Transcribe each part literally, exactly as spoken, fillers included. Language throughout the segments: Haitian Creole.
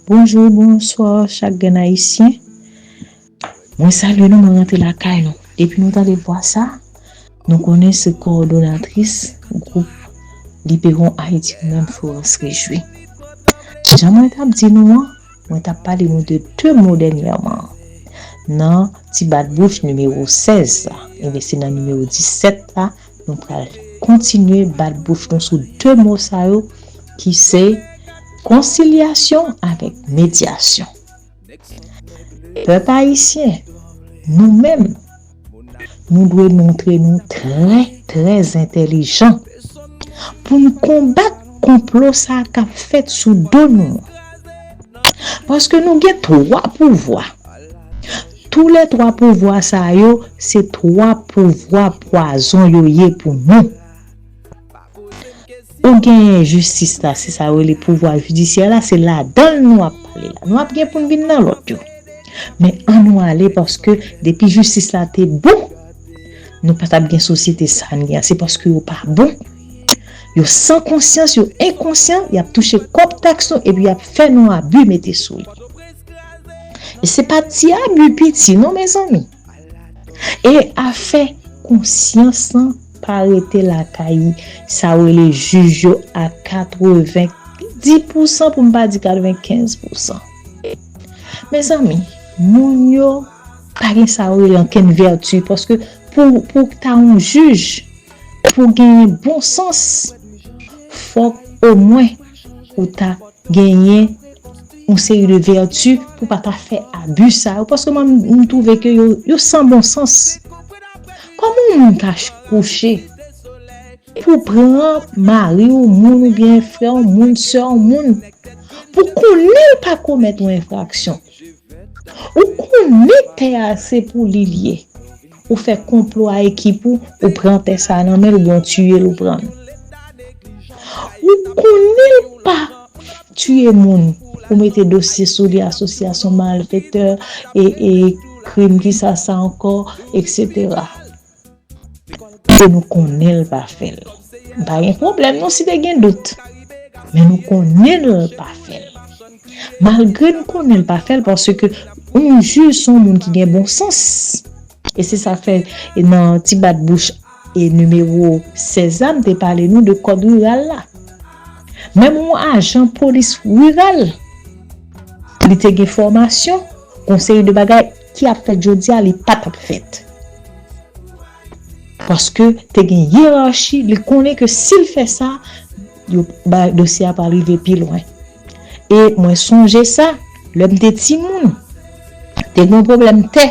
Bonjou, bonswa chak grenn Ayisyen. Mwen salye nou, mwen rantre lakay nou. Depi nou tande vwa sa, nou konnen se kowòdonatris gwoup Libérons Haïti, mwen menm Florence Réjouis. Jan mwen t ap di nou an, mwen t ap pale nou de de mo dènyèman. Nan ti bat bouch nimewo sèz la, ebyen se nan nimewo disèt la, nou pral kontinye bat bouch nou sou de mo sa yo ki se konsilyasyon avèk medyasyon. Pèp ayisyen, nou menm, nou dwe montre nou trè, trè entèlijan pou n konbat konplo sa k ap fèt sou do nou. Paske nou gen twa pouvwa. Toulètwa pouvwa sa yo, se twa pouvwa pwazon yo ye pou nou. Ou genyen jistis la, se sa yo rele pouvwa jidisyè la, se ladan l nou ap pale la. Nou ap gen pou n vin nan lòt yo. Men ann nou ale, paske depi jistis la te bon, nou pa t ap gen sosyete sa n gen an. Se paske yo pa bon. Yo san konsyans, yo enkonsyan, y ap touche kòb taks nou epi y ap fè nou abi mete sou li. E se pa ti abi piti non, mezanmi. E afè konsyans lan pa rete lakay sa yo rele jij yo a katreven, dis pousan pou m pa di katrevenkenz pousan. Mezanmi, moun yo pa gen sa yo rele ankenn vèti, paske pou, pou ta yon jij, pou genyen bon sans, fòk omwen ou ta genyen yon seri de vèti pou pa ta fè abi sa yo, paske mwen, m twouve ke yo, yo san bon sans. Kòman yon moun ka ch-, kouche pou pran mari w moun oubyen frè w moun, sè w moun, pou konnen l pa komèt yon enfraksyon? Ou konnen tè a se pou li l ye. Ou fè konplo a ekip ou, ou pran tè sa a nan men l, oubyen w tiye l, ou pran l. Ou konnen l pa tiye moun, ou mete dosye sou li, asosyasyon malfektè, e, e krim, ki sa sa ankò, etsetera. E nou konnen l pa fè l. M pa gen pwoblèm non si te gen dout. Men nou konnen l pa fè l. Malgre n konnen l pa fè l, paske yon jij se yon moun ki gen bon sans. E se sa k fè, e nan ti bat bouch e nimewo sèz la, m te pale nou de kòd riral la. Menm yon ajan polis riral, li te gen fòmasyon, gon seri de bagay ki ap fèt jodi a, li pa t ap fèt. Paske te gen yerachi, li konnen ke si l fè sa, yo, ba, dosye a pral rive pi lwen. E mwen sonje sa, lè m te timoun, te gen yon pwoblèm tè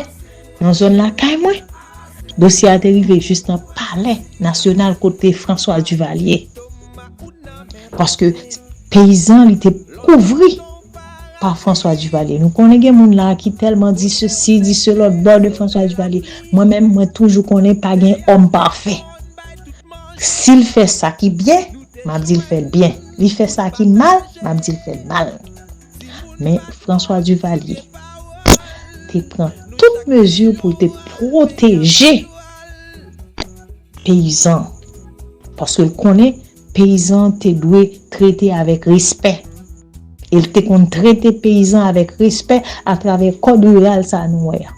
nan zòn lakay mwen. Dosye a te rive jis nan palè nasyonal kote François Duvalier. Paske peyizan li te kouvri pa François Duvalier. Nou konnen gen moun la ki tèlman di sesi, di sela, bò de François Duvalier. Mwen menm, mwen toujou konnen pa gen òm pafè. Si l fè sa ki byen, m ap di l fè l byen. Li fè sa ki mal, m ap di l fè l mal. Men François Duvalier te pran tout mezi pou l te pwoteje peyizan. Paske l konnen peyizan te dwe trete avèk respè. E l te konn trete peyizan avèk respè atravè kòd riral sa nou wè a.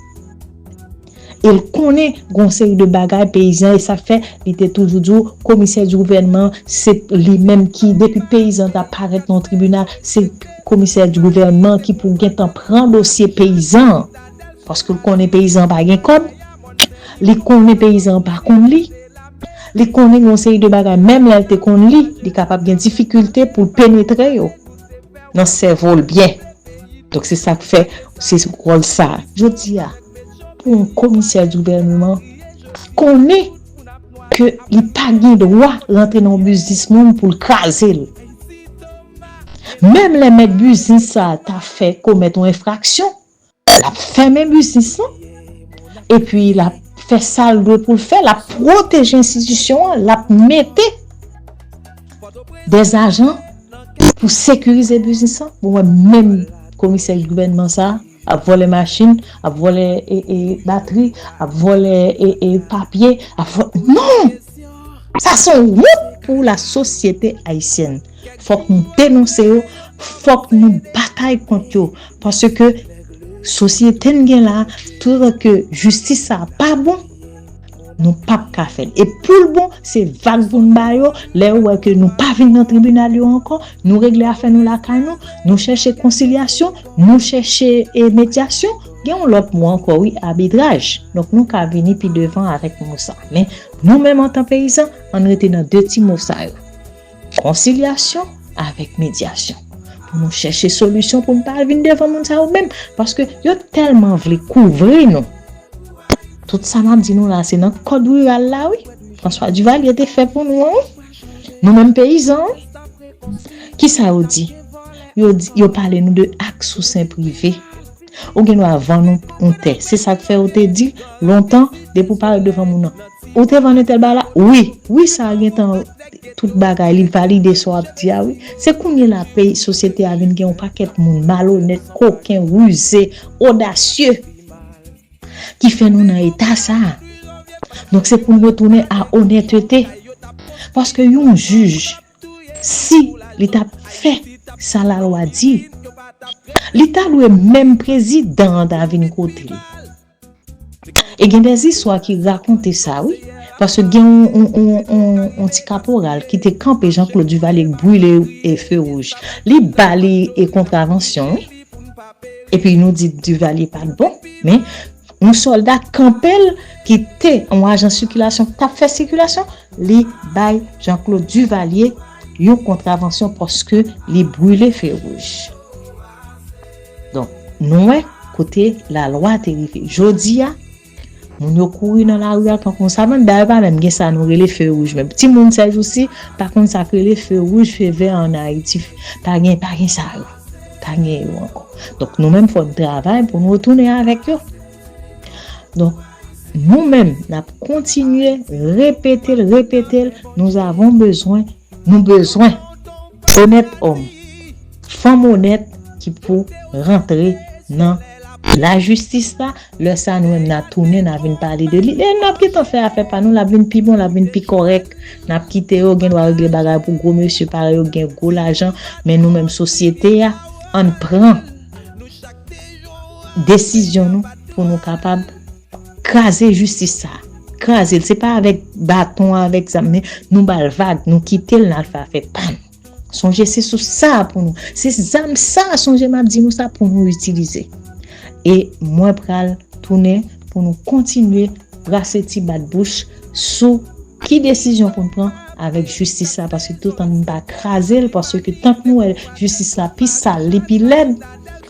E l konnen gon seri de bagay peyizan, e sa k fè li te toujou di w, komisè di gouvènman, se li menm ki, depi peyizan ta parèt nan tribinal, se komisè di gouvènman ki pou gentan pran dosye peyizan an. Paske l konnen peyizan pa gen kòb, li konnen peyizan pa konn li, li konnen gon seri de bagay, menm lè l te konn li, li kapab gen difikilte pou l penetre yo nan sèvo l byen. Donk, se sa k fè, se wòl sa. Jodi a, pou yon komisè di gouvènman konnen ke li pa gen dwa rantre nan yon biznis moun pou l kraze l. Menm lè mèt biznis sa a ta fè komèt yon enfraksyon, l ap fèmen biznis lan, epi l ap fè sa l dwe pou l fè, l ap pwoteje enstitisyon an, l ap mete dèzajan pou sekirize biznis lan. Bon, wè menm komisè gouvènman sa a ap vòlè machin, ap vòlè, e, e, batri, ap vòlè, e, e, papye, ap vòlè, non! Sa se yon wont pou lasosyete ayisyèn. Fòk nou denonse yo, Fòk nou batay kont yo, paske sosyete n gen la, toutan ke jistis sa pa bon, nou p ap ka fè l. E pou l bon, se vag pou n ba yo, lè yo wè ke nou pa vin nan tribinal yo ankò, nou regle afè nou lakay nou, nou chèche konsilyasyon, nou chèche e medyasyon. Gen yon lòt mo ankò, wi, abitraj. Donk, nou ka vini pi devan avèk mo sa. Men, nou menm antan peyizan, ann rete nan de ti mo sa yo. Konsilyasyon avèk medyasyon. Pou nou chèche solisyon pou n pa al vin devan moun sa yo menm. Paske yo tèlman vle kouvri nou. Tout sa m ap di nou la, se nan kòd riral la, wi. François Duvalier te fè pou nou an, wi. Nou menm peyizan, wi. Kisa yo di? Yo di, yo pale nou de ak sou sen prive. Ou gen dwa vann yon, yon tè. Se sa k fè yo te di lontan, depi w parèt devan moun nan. Ou te vann entèl bagay la? Wi. Wi, sa gentan tout bagay, li valide sa w ap di a, wi. Se kounye la peyi, sosyete a vin gen yon pakèt moun malonèt, koken, rize, odasye, ki fè nou nan eta sa a. Donk, se pou n retounen a onètete. Paske yon jij, si li t ap fè sa lalwa di, li ta dwe menm prezidan an ta vin kote l. E gen de zistwa ki rakonte sa, wi. Paske gen yon, yon, yon, yon, yon ti kaporal ki te kanpe Jean Claude Duvalier k brile e fe wouj. Li ba li e kontravansyon, wi. Epi nou di Duvalier pa t bon, men yon sòlda kanpe l ki te yon ajan sikilasyon k t ap fè sikilasyon, li bay Jean Claude Duvalier yon kontravansyon paske li brile fe wouj. Donk, nou wè kote lalwa te rive. Jodi a, moun yo kouri nan lari a tankou yon savann. Dayè, pa menm gen sa nou rele fe wouj. Men timoun sèjousi pa konn sa k rele fe wouj, fe vè ann Ayiti. Pa gen, pa gen sa yo. Pa gen yo ankò. Donk, nou menm, fò n travay pou nou retounen avèk yo. Donk, nou menm, n ap kontinye repete l, repete l. Nous avons besoin, nou bezwen onèt òm, fanm onèt ki pou rantre nan lajistis la. Lè sa, nou menm, n a tounen, n a vin pale de li. E n ap gentan fè afè pa nou, l ap vin pi bon, l ap vin pi kòrèk. N ap kite yo, gen dwa regle bagay pou gwo mesye parèy yo, gen gwo lajan, men nou menm sosyete a, ann pran desizyon nou pou nou kapab kraze jistis sa. Kraze l. Se pa avèk baton, avèk zam, men nou ba l vag, nou kite l, n al fè afè pa n. Sonje, se sou sa a pou nou. Se zam sa a, sonje, m ap di nou sa pou nou itilize. E mwen pral tounen pou nou kontinye brase ti bat bouch sou ki desizyon pou n pran avèk jistis la, paske toutan n pa kraze l, paske tank nou wè jistis la pi sal, li pi lèd,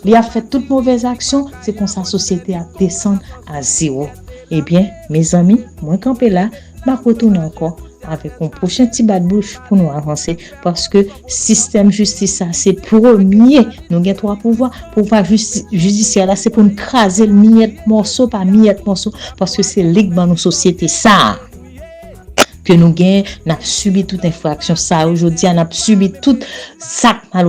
li ap fè tout movèz aksyon, se konsa sosyete ap desann a zewo. Ebyen, mezanmi, mwen kanpe la, m ap retounen ankò avèk yon pwochen ti bat bouch pou nou avanse, paske sistèm jistis sa, se premye, nou gen twa pouvwa, pouvwa jisti-, jidisyè la, se pou n kraze l miyèt mòso pa miyèt mòso, paske se li k ban nou sosyete sa a. Ke nou gen, n ap sibi tout enfraksyon sa yo. Jodi a, n ap sibi tout sa k malonèt.